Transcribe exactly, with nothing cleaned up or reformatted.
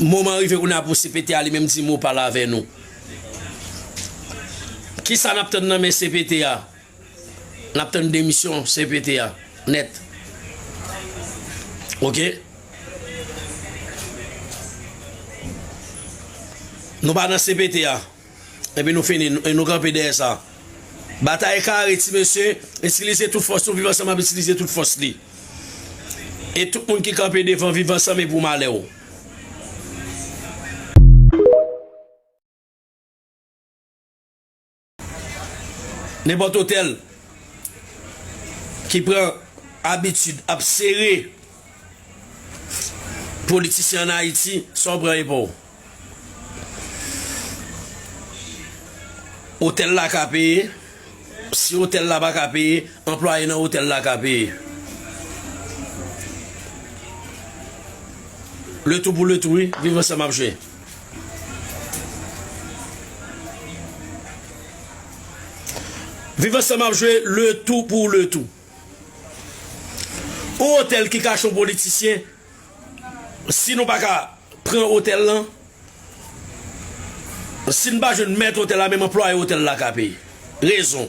Moman rive kounye a pou C P T a li menm di mo pa l avè nou. Kisa n ap tann nan men C P T a? N ap tann demisyon C P T a nèt. Oke? Nou pa nan C P T a. Epi nou fini, nou, nou kanpe dèyè sa. Batay kare, ti mesye, itilize tout fòs nou, Viv Ansanm ap itilize tout fòs li. E tout moun ki kanpe devan Viv Ansanm e pou malè w. Nenpòt otèl ki pran abitid ap sere politisyen ann Ayiti, sa w pran e pa w. Otèl la ka peye. Si otèl la pa ka peye, anplwaye nan otèl la ka peye. Le tou pou le tou, wi. Viv Ansanm ap jwe. Viv Ansanm ap jwe le tou pou le tou. Yon otèl ki kache yon politisyen, si nou pa ka pran otèl lan, si n pa jwenn mèt otèl la, menm anplwaye otèl la ka peye. Rezon.